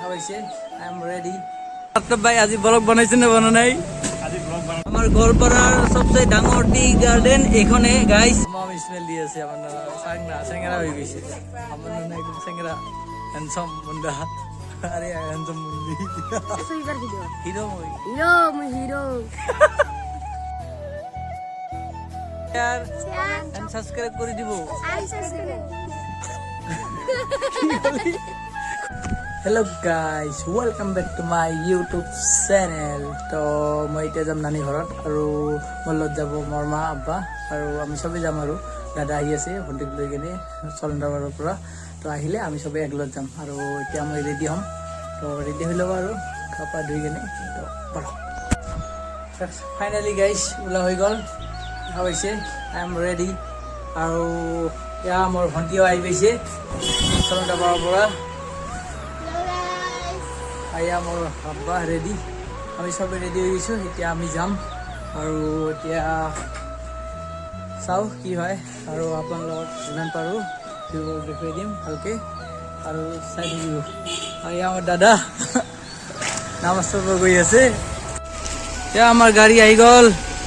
দেখা পাইছে, I am ready. Aftab ভাই, আজি ব্লগ বনাইছে নে বনা নাই? আমাৰ গোৱালপাৰাৰ সবচে ডাঙৰ টি গাৰ্ডেন এইখনে গাইস। মাম স্মেল দি আছে আমাৰ নানা, চাং না চেঙেৰা হৈ গৈছে আমাৰ নানা, একদম চেঙেৰা, হ্যান্ডসাম মুন্ডা। আৰে হ্যান্ডসাম মুন্ডি। Sweeper video. হিরো মই। হিরো, মুই হিরো। শেয়ার এন্ড সাবস্ক্রাইব করে দিব। Hello guys, welcome back to my YouTube channel. তো মই এতিয়া যাম নানী ঘৰত আৰু মোৰ লগত যাব মোৰ মা, আব্বা আৰু আমি চবেই যাম। আৰু দাদা আহি আছে ভণ্টিক লৈ কেনে চলন্দাবাৰৰ পৰা। তো আহিলে আমি চবেই একলগত যাম। আৰু এতিয়া মই ৰেডি হ'ম, তো ৰেডি হৈ ল'ব আৰু গা পা ধুই কেনে। তো বলক। ফাইনেলি গাইজ, ওলা হৈ গ'ল, দেখা পাইছে, I am ready. আৰু এয়া মোৰ ভণ্টিও আহি পাইছে চলন্দাপাৰৰ পৰা। এয়া মোৰ আব্বা ৰেডি, আমি চবে ৰেডি হৈ গৈছোঁ। এতিয়া আমি যাম আৰু এতিয়া চাওঁ কি হয়। আৰু আপোনালোকক যিমান পাৰোঁ ভিডিঅ' দেখুৱাই দিম ভালকৈ আৰু চাই থাকিব। আৰু এয়া আমাৰ দাদা নামাজ পঢ়িব গৈ আছে। এতিয়া আমাৰ গাড়ী আহি গ'ল,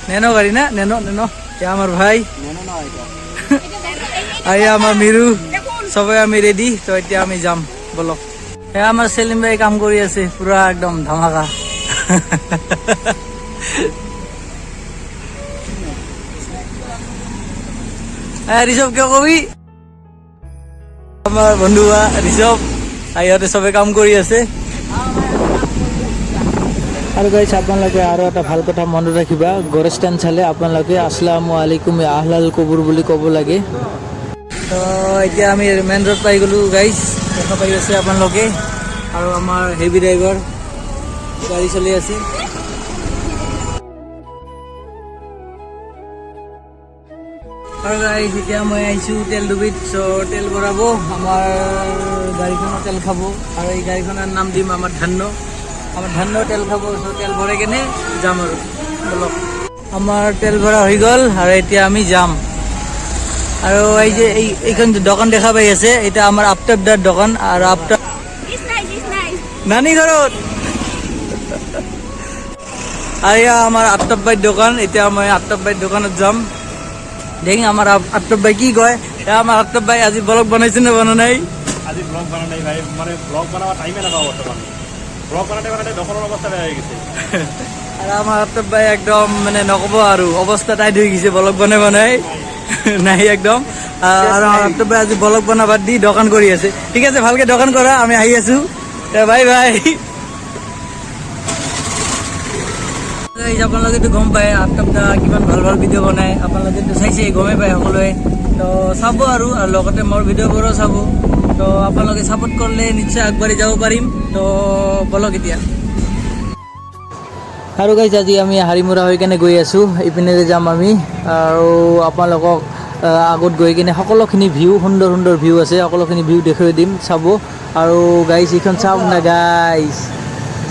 নেন' গাড়ী না, নেন' নেন'। এতিয়া আমাৰ ভাই আৰু এয়া আমাৰ মিৰু, চবে আমি ৰেডি। তো এতিয়া আমি যাম, বলক। এয়া আমাৰ চেলিম ভাই কাম কৰি আছে, পুৰা একদম ধামাকা। ঋষভ, কিয় কবি? আমাৰ বন্ধু ঋষভ, ইহঁতে চবে কাম কৰি আছে। আৰু গাইছ, আপোনালোকে আৰু এটা ভাল কথা মনত ৰাখিবা, গড়স্থান চালে আপোনালোকে আসসালামু আলাইকুম আহলাল কবুৰ বুলি ক'ব লাগে। তো এতিয়া আমি মেইন ৰোড পাই গ'লো গাইছ, দেখা পাই আছে আপোনালোকে। আৰু আমাৰ হেভি ড্ৰাইভাৰ গাড়ী চলি আছে। আৰু গাইছ, এতিয়া মই আহিছোঁ তেল ডুবিত। চ' তেল ভৰাব, আমাৰ গাড়ীখনৰ তেল খাব। আৰু এই গাড়ীখনৰ নাম দিম আমাৰ ধান্য। আমাৰ ধান্য তেল খাব। চ' তেল ভৰাই কেনে যাম আৰু বলক। আমাৰ তেল ভৰা হৈ গ'ল আৰু এতিয়া আমি যাম। আৰু এই যে এইখন যে দোকান দেখা পাই আছে, এটা আমাৰ আফতাব দাৰ দোকান। আৰু আফতাব নানী ঘৰত। আৰু এয়া আমাৰ আফতাব ভাইৰ দোকান। এতিয়া মই আফতাব ভাইৰ দোকানত যাম, দেখিম আমাৰ আফতাব ভাই কি কয়। এয়া আমাৰ আফতাব ভাই, আজি ব্লগ বনাইছে নে বনা নাই? আজি ব্লগ বনা নাই ভাই, মানে ব্লগ বনাব টাইমে নাপাওঁ। বৰ্তমান ব্লগ বনাতে বনাতে দোকানৰ অৱস্থা বেয়া হৈ গৈছে। আৰু আমাৰ আফতাব ভাই একদম মানে নক'ব আৰু, অৱস্থা টাইট হৈ গৈছে ব্লগ বনাই বনাই নাই একদম। আৰু আমাৰ আফতাব ভাই আজি ব্লগ বনা বাদ দি দোকান কৰি আছে। ঠিক আছে, ভালকে দোকান কৰা, আমি আহি আছো। Bye bye. আপোনালোকেতো গম পায় আফতাব দা কিমান ভাল ভাল ভিডিঅ' বনায়। আপোনালোকেতো চাইছে, গমেই পায় সকলোৱে। তো চাব আৰু লগতে মোৰ ভিডিঅ'বোৰো চাব। তো আপোনালোকে ছাপোৰ্ট কৰিলে নিশ্চয় আগবাঢ়ি যাব পাৰিম। তো বলক এতিয়া। আৰু গাইজ, আজি আমি হাৰিমুৰা হৈ কেনে গৈ আছোঁ, ইপিনেৰে যাম আমি। আৰু আপোনালোকক আগত গৈ কিনে সকলোখিনি ভিউ, সুন্দৰ সুন্দৰ ভিউ আছে, সকলোখিনি ভিউ দেখুৱাই দিম, চাব। আৰু গাইজ, এইখন চাওক না গাইজ,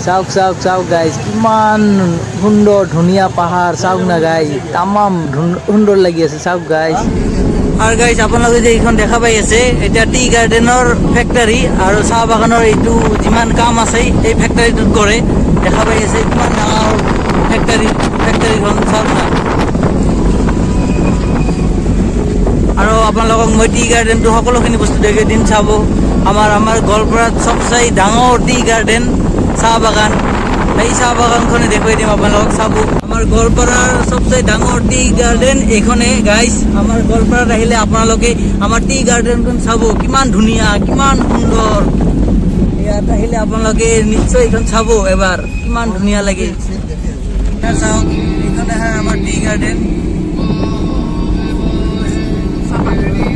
চাওক চাওক চাওক গাইজ, কিমান সুন্দৰ ধুনীয়া পাহাৰ, চাওক না গাইজ, তামাম সুন্দৰ লাগি আছে, চাওক গাইজ। আৰু গাইজ, আপোনালোকে যে এইখন দেখা পাই আছে, এতিয়া টি গাৰ্ডেনৰ ফেক্টৰী আৰু চাহ বাগানৰ এইটো যিমান কাম আছে এই ফেক্টৰীটোত কৰে। দেখা পাই আছে কিমান ডাঙৰ ফেক্টৰী, ফেক্টৰীখন চাওক না। আৰু আপোনালোকক মই টি গাৰ্ডেনটো সকলোখিনি বস্তু দেখুৱাই দিম, চাব। আমাৰ গোৱালপাৰাত চবচে ডাঙৰ টি গাৰ্ডেন চাহ বাগান, এই চাহ বাগানখনে দেখুৱাই দিম আপোনালোকক, চাব। আমাৰ গোৱালপাৰাৰ চবচে ডাঙৰ টি গাৰ্ডেন এইখনে গাইজ। আমাৰ গোৱালপাৰাত আহিলে আপোনালোকে আমাৰ টি গাৰ্ডেনখন চাব, কিমান ধুনীয়া, কিমান সুন্দৰ। ইয়াত আহিলে আপোনালোকে নিশ্চয় এইখন চাব এবাৰ, কিমান ধুনীয়া লাগে। চাওক, এইখন আমাৰ টি গাৰ্ডেন,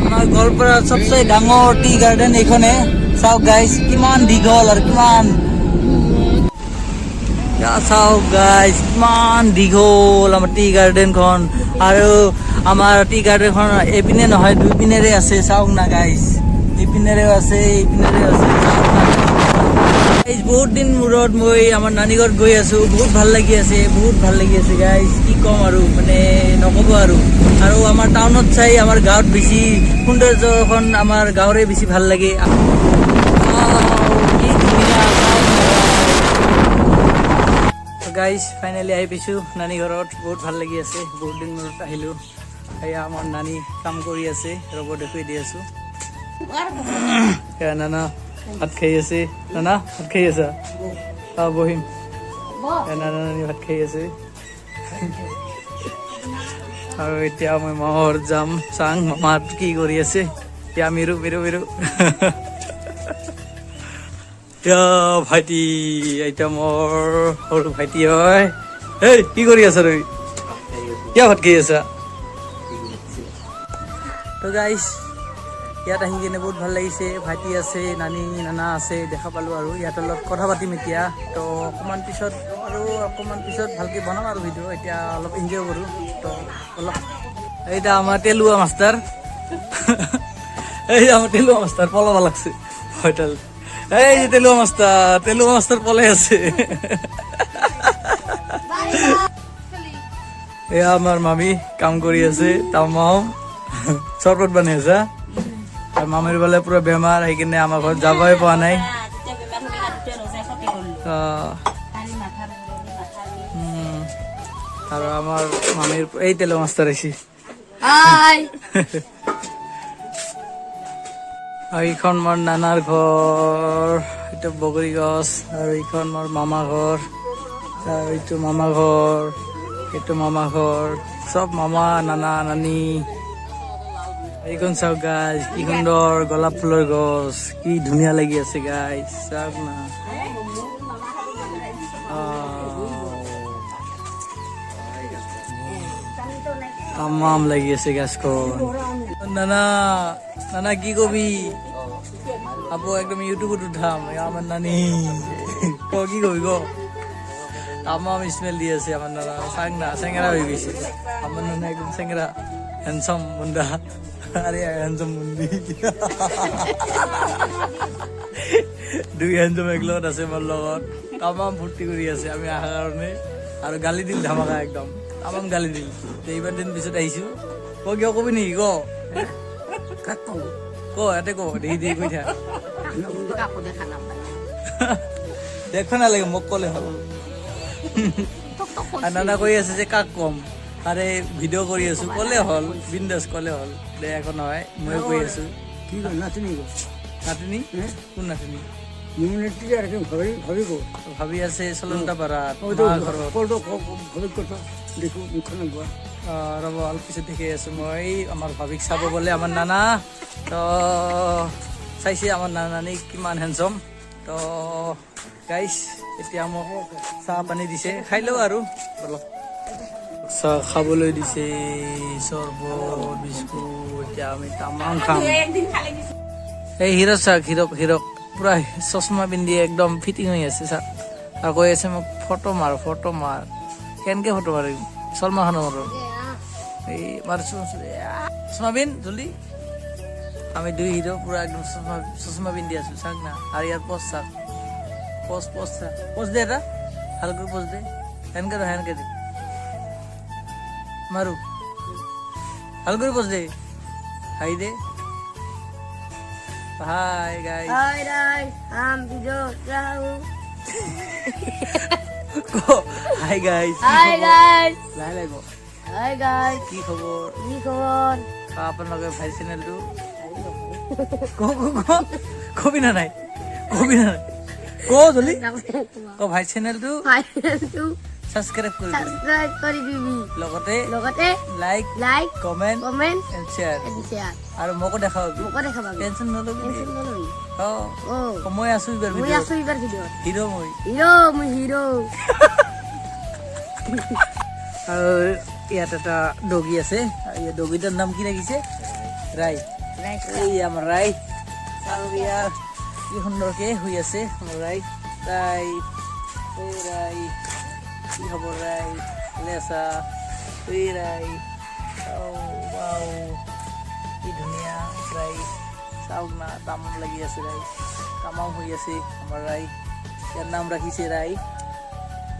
আমাৰ গোৱালপাৰাৰ চবচে ডাঙৰ টি গাৰ্ডেন এইখনে। চাওক গাইজ, কিমান দীঘল আৰু কিমান, চাওক গাইজ, কিমান দীঘল আমাৰ টি গাৰ্ডেনখন। আৰু আমাৰ টি গাৰ্ডেনখন এইপিনে নহয়, দুই পিনেৰে আছে। চাওক না গাইজ, এইপিনেৰেও আছে, এইপিনেৰেও আছে, চাওক না গাইজ। বহুত দিন মূৰত মই আমাৰ নানী ঘৰত গৈ আছো, বহুত ভাল লাগি আছে, বহুত ভাল লাগি আছে গাইজ, কি ক'ম আৰু, মানে নক'ব আৰু। আৰু আমাৰ টাউনত চাই আমাৰ গাঁৱত বেছি সৌন্দৰ্যখন, আমাৰ গাঁৱৰে বেছি ভাল লাগে। কি ধুনীয়া। গাইজ, ফাইনেলি আহি পাইছোঁ নানী ঘৰত। বহুত ভাল লাগি আছে, বহুত দিন মূৰত আহিলোঁ। এয়া আমাৰ নানী কাম কৰি আছে, ৰ'ব দেখুৱাই দি আছোঁ। এয়া নানা ভাত খাই আছে। নানা, ভাত খাই আছা? অঁ, বহিম। এয়া নানা নানী ভাত খাই আছে। আৰু এতিয়া মই মামাৰ ঘৰত যাম, চাং মামাহঁত কি কৰি আছে। এতিয়া মিৰু মিৰু মিৰু। এতিয়া ভাইটি, এতিয়া মোৰ সৰু ভাইটি হয়। এই কি কৰি আছা তুমি? কিয় ভাত খাই আছা? তো গাইছ, ইয়াত আহি কিনে বহুত ভাল লাগিছে। ভাইটি আছে, নানী নানা আছে, দেখা পালোঁ। আৰু ইয়াত অলপ কথা পাতিম এতিয়া। তো অকণমান পিছত আৰু অকণমান পিছত ভালকৈ বনাম আৰু ভিডিঅ'। এতিয়া অলপ এনজয় কৰোঁ। তো অলপ এইটা আমাৰ তেলুৱা মাষ্টাৰ, এই আমাৰ তেলুৱা মাষ্টাৰ পলাব লাগছে হয়তাল। এই যে তেলুৱা মাষ্টাৰ, তেলুৱা মাষ্টাৰ পলাই আছে। এয়া আমাৰ মামী কাম কৰি আছে, তামাম চৰবত বনাই আছে। আৰু মামীৰ বোলে পুৰা বেমাৰ, সেইকাৰণে আমাৰ ঘৰত যাবই পোৱা নাই। আৰু আমাৰ মামীৰ এই তেলৰ মাষ্টাৰ আহিছে। হাই। আৰু এইখন মোৰ নানাৰ ঘৰ, এইটো বগৰী গছ। আৰু এইখন মোৰ মামা ঘৰ, আৰু এইটো মামা ঘৰ, এইটো মামা ঘৰ, চব মামা নানা নানী। এইখন চাওক গাইজ, কি সুন্দৰ গোলাপ ফুলৰ গছ, কি ধুনীয়া লাগি আছে গাইজ, চাওক না। আহ, তামাম লাগি আছে গাছখন। নানা নানা, কি কবি? আপু একদম ইউটিউবত উঠাম। এয়া আমাৰ নানী। ক, কি কবি ক? তামাম স্মেল দি আছে আমাৰ নানা, চাং না, চেঙেৰা হৈ গৈছে আমাৰ নানা, একদম চেঙেৰা, হেণ্ডচাম মুণ্ডা। আৰে হেণ্ডচাম মুণ্ডি, দুই হেণ্ডচাম একলগত আছে মোৰ লগত। তামাম ফূৰ্তি কৰি আছে আমি অহাৰ কাৰণে। আৰু গালি দিল ধামাকা, একদম তামাম গালি দিল। ইমান দিন পিছত আহিছো। ক, কিয় কবি নেকি? ক ক, ইয়াতে ক, দেখি দেখি কৈ থাক। দেখব নালাগে, মোক ক'লে হ'ল। আৰু নানা কৈ আছে যে কাক কম, আৰে ভিডিঅ' কৰি আছো, ক'লে হ'ল, বিন্দাছ ক'লে হ'ল দে, একো নহয়, ময়ো কৈ আছো। কি কয় নাতিনি? নাতিনি? কোন নাতিনি? ভাবি ভাবি কো। ভাবি আছে চলন্তা পাৰাত মা ঘৰত। দেখো মুখখন গোৱা। ৰ'ব, অলপ পিছত দেখি আছো মই। আমাৰ ভাবিক চাব গ'লে আমাৰ নানা তো চাইছে, আমাৰ নানা নানী কিমান হেণ্ডচম। তো গাইছ, এতিয়া মোক চাহ পানী দিছে, খাই লওঁ আৰু অলপ। চাহ খাবলৈ দিছে, চৰবত বিস্কুট। এতিয়া আমি তামাম খাম। এই হিৰক চাওক, হিৰক, হিৰক পুৰা চশমা পিন্ধি একদম ফিটিং হৈ আছে চাওক। আৰু কৈ আছে মোক ফটো মাৰ, ফটো মাৰ। কেনেকে ফটো মাৰিম? চলমান খানৰ মাৰো? এই মাৰছো, চশমা পিন্ধ জলদি। আমি দুই হিৰো পুৰা একদম চশমা চশমা পিন্ধি আছো, চাওক না। আৰু ইয়াৰ পজ চাওক, পজ পজ চাওক, পজ দে এটা, ভালকৈ পজ দে। সেনকে দে, সেনকে দে, মাৰো, ভাল কৰি পজ দে, হাই দে। Hi guys. হাই গাইস, আম ভিডিও রাহু। Hi guys. Hi guys. লাহে লাহে ক। Hi guys. কি খবৰ? কি খবৰ? আপোনালোকে ভাই চেনেলটো ক ক ক, কবি না নাই? কবি না নাই? ক জলদি ক, ভাই চেনেলটো ভাই চেনেলটো ছাবস্ক্ৰাইব কৰি দিবি। সাবস্ক্ৰাইব কৰি দিবি। লগতে লগতে like, like, comment comment and share. And share. আৰু মোকো দেখাবি। মোকো দেখাবি। টেনচন নলবি। টেনচন নলবি। অ। অ। মই আছো এইবাৰ মই ভিডিঅ'ত। আছো এইবাৰ ভিডিঅ'ত। হিৰ' মই। হিৰো, মই হিৰো। আৰু ইয়াত এটা ডগি আছে। আৰু এই ডগিটাৰ নাম কি ৰাখিছে? ৰাই। এই আমাৰ ৰাই। আৰু ইয়াৰ কি সুন্দৰকে শুই আছে আমাৰ ৰাই। ৰাই, এই ৰাই, কি খবৰ ৰাই? ভালে আছা? এই ৰাই, ৱাও, কি ধুনীয়া ৰাই, চাওক না, তামাম লাগি আছে ৰাই, তামাম হৈ আছে আমাৰ ৰাই। ইয়াৰ নাম ৰাখিছে ৰাই।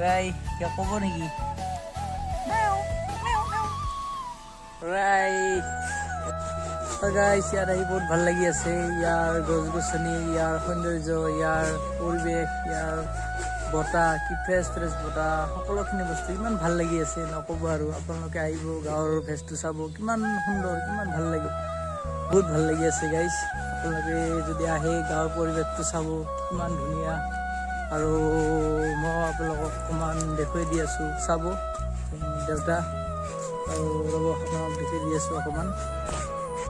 ৰাই, কিবা ক'ব নেকি? ৰাই। গাইছ, ইয়াত আহি বহুত ভাল লাগি আছে। ইয়াৰ গছ গছনি, ইয়াৰ সৌন্দৰ্য, ইয়াৰ পৰিৱেশ, ইয়াৰ বতাহ, কি ফ্ৰেছ ফ্ৰেছ বতাহ, সকলোখিনি বস্তু ইমান ভাল লাগি আছে, নক'ব আৰু। আপোনালোকে আহিব, গাঁৱৰ ফেচটো চাব, কিমান সুন্দৰ, কিমান ভাল লাগে, বহুত ভাল লাগি আছে গাইছ। আপোনালোকে যদি আহে, গাঁৱৰ পৰিৱেশটো চাব, কিমান ধুনীয়া। আৰু মই আপোনালোকক অকণমান দেখুৱাই দি আছোঁ, চাব। দেউতা আৰু ৰ'ব, আপোনাক দেখুৱাই দি আছোঁ অকণমান।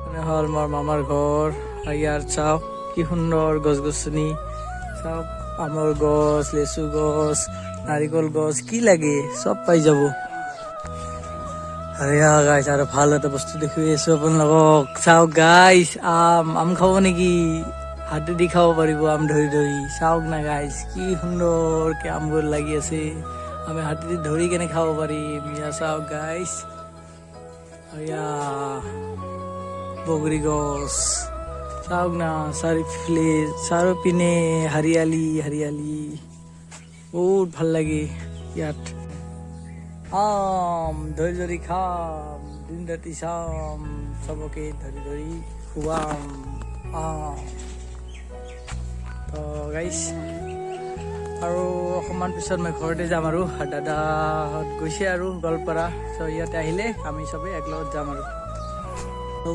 এনে হ'ল মোৰ মামাৰ ঘৰ। আৰু ইয়াত চাওক, কি সুন্দৰ গছ গছনি চাওক। আমৰ গছ, লেচু গছ, নাৰিকল গছ, কি লাগে চব পাই যাব। আৰু গাইছ, আৰু ভাল এটা বস্তু দেখুৱাই আছো আপোনালোকক। চাওক গাইছ, আম। আম খাব নেকি? হাতেদি খাব পাৰিব আম ধৰি ধৰি। চাওক না গাইছ, কি সুন্দৰকে আমবোৰ লাগি আছে। আমি হাতেদি ধৰি কেনে খাব পাৰিম। ইয়া চাওক গাইছ, আৰু ইয়া বগৰী গছ চাওক না। চাৰিওফালে, চাৰিওপিনে হাৰিয়ালি হাৰিয়ালি, বহুত ভাল লাগে ইয়াত। আম ধৰি ধৰি খাম, দিন ৰাতি চাম, চবকে ধৰি ধৰি খুৱাম আম। তো গাইছ, আৰু অকণমান পিছত মই ঘৰতে যাম। আৰু দাদাহঁত গৈছে আৰু গোৱালপাৰা। চ' ইয়াতে আহিলে আমি চবেই একেলগত যাম। আৰু তো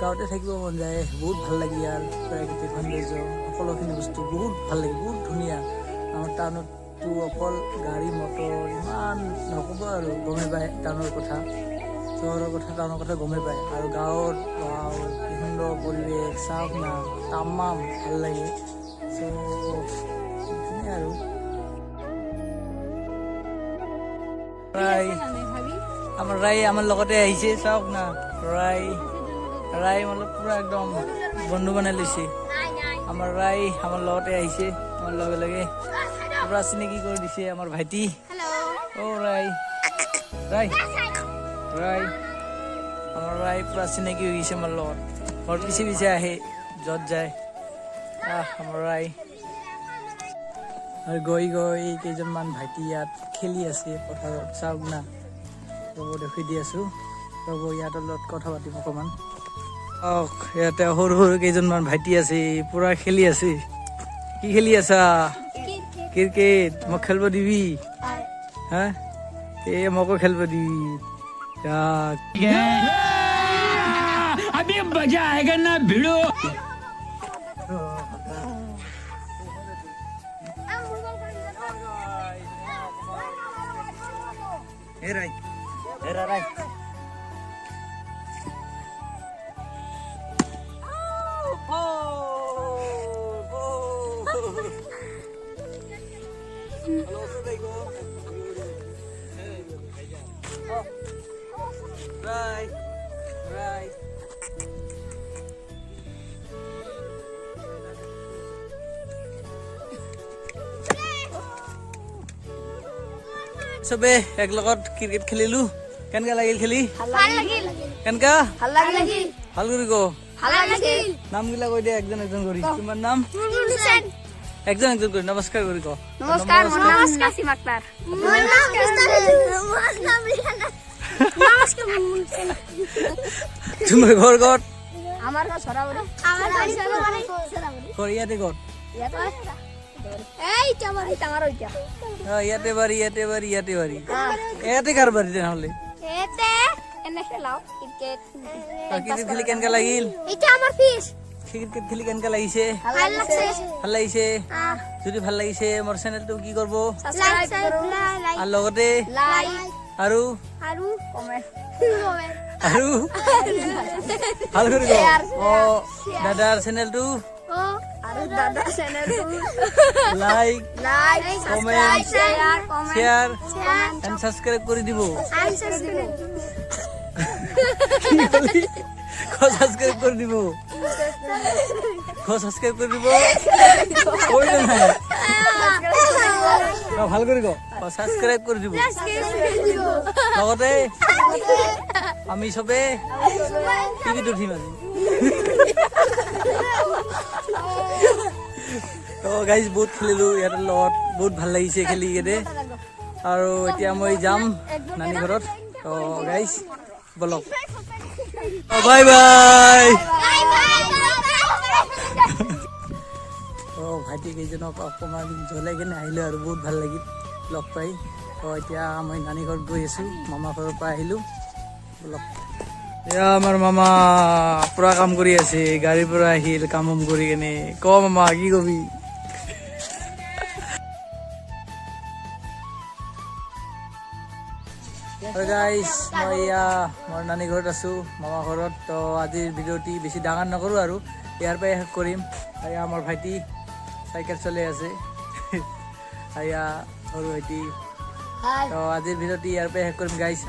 গাঁৱতে থাকিব মন যায়, বহুত ভাল লাগে। ইয়াৰ প্ৰাকৃতিক সৌন্দৰ্য, সকলোখিনি বস্তু বহুত ভাল লাগে, বহুত ধুনীয়া। আমাৰ টাউনততো অকল গাড়ী মটৰ, ইমান নক'ব আৰু, গমেই পায় টাউনৰ কথা, চহৰৰ কথা, টাউনৰ কথা গমেই পায়। আৰু গাঁৱত ৱাও, কি সুন্দৰ পৰিৱেশ চাওক না, তামাম ভাল লাগে। চ' সেইখিনিয়ে। আৰু ৰাই, আমাৰ ৰাই আমাৰ লগতে আহিছে, চাওক না। ৰাই, ৰাই অলপ পুৰা একদম বন্ধু বনাই লৈছে। আমাৰ ৰাই আমাৰ লগতে আহিছে, আমাৰ লগে লগে পুৰা চিনাকি কৰি দিছে আমাৰ ভাইটি। অ' ৰাই, ৰাই, ৰাই, আমাৰ ৰাই পুৰা চিনাকি হৈ গৈছে আমাৰ লগত। ঘৰ পিছে পিছে আহে য'ত যায়। আহ, আমাৰ ৰাই। আৰু গৈ গৈ কেইজনমান ভাইটি ইয়াত খেলি আছে পথাৰত, চাওক না। ৰ'ব, দেখুৱাই দি আছো। ৰ'ব, ইয়াত লগত কথা পাতিম অকণমান। অক, ইয়াতে সৰু সৰু কেইজনমান ভাইটি আছে, পুৰা খেলি আছে। কি খেলি আছা? ক্ৰিকেট। মোক খেলিব দিবি হা? এই মোকো খেলিব দিবি। अभी मजा आएगा ना भिड़ो। হে ৰাই, হে ৰাই। Bye. Bye. চবে একলগত ক্ৰিকেট খেলিলো। কেনেকা লাগিল খেলি? ভাল লাগিল। কেনেকা? ভাল লাগিল। ভাল কৰি ক। ভাল লাগিল। নামগিলা কৈ দে একজন একজন কৰি। তোমাৰ নাম? হুসেন। একজন একজন কৰি নমস্কাৰ কৰি ক। নমস্কাৰ, মোৰ নাম নাসিম আক্তাৰ। মোৰ নাম মোৰ নাম ৰিহানা। নমস্কাৰ, মুনমুন সেন। তোমাৰ ঘৰ ক'ত? আমাৰ ঘৰ সৰাবৰি। আমাৰ ঘৰ সৰাবৰি। ঘৰ ইয়াতে ক'ত? এই আমাৰ এইটা, আমাৰ ওইটা। অ, ইয়াতে বাৰী, ইয়াতে বাৰী, ইয়াতে বাৰী। ইয়াতে কাৰ বাৰী তেনেহ'লে? এতে এনে খেলাও ক্ৰিকেট। ক্ৰিকেট খেলি কেনেকা লাগিল? এটা আমাৰ ফিস। ক্ৰিকেট খেলি কেনেকা লাগিছে? ভাল লাগছে। ভাল লাগিছে? যদি ভাল লাগিছে, মোৰ চেনেলটো কি কৰিব? সাবস্ক্ৰাইব কৰো। আৰু লগতে লাইক আৰু আৰু কমেন্ট। আৰু ভাল কৰি ক। অ, দাদাৰ চেনেলটো আৰু দাদা চেনেলটো like, like, comment, share, comment, share share and subscribe কৰি দিব। আৰু সাবস্ক্ৰাইব। কি কলি? ক, ছাবস্ক্ৰাইব কৰি দিব। ক, ছাবস্ক্ৰাইব কৰি দিব। কৈ দে নাই। ক, ভাল কৰি ক। ছাবস্ক্ৰাইব কৰি দিব, লগতে আমি চবে টিভিত উঠিম আজি। তো গাইজ, বহুত খেলিলোঁ ইয়াতে লগত, বহুত ভাল লাগিছে খেলি কেনে। আৰু এতিয়া মই যাম নানী ঘৰত। তো গাইজ, বলক। Bye bye. Bye bye. তো ভাইটি কেইজনক অকণমান জ্বলাই কিনে আহিলোঁ আৰু বহুত ভাল লাগিল লগ পাই। তো এতিয়া মই নানী ঘৰত গৈ আছোঁ, মামা ঘৰৰ পৰা আহিলোঁ। লগ এয়া আমাৰ মামা পুৰা কাম কৰি আছে, গাড়ীৰ পৰা আহিল কাম বম কৰি কেনে। ক মামা, কি কবি? গাইজ, মই এয়া মোৰ নানী ঘৰত আছোঁ, মামা ঘৰত। তো আজিৰ ভিডিঅ'টি বেছি ডাঙৰ নকৰোঁ আৰু ইয়াৰ পৰাই শেষ কৰিম। এয়া আমাৰ ভাইটি চাইকেল চলাই আছে, এয়া সৰু ভাইটি। তো আজিৰ ভিডিঅ'টি ইয়াৰ পৰাই শেষ কৰিম গাইজ।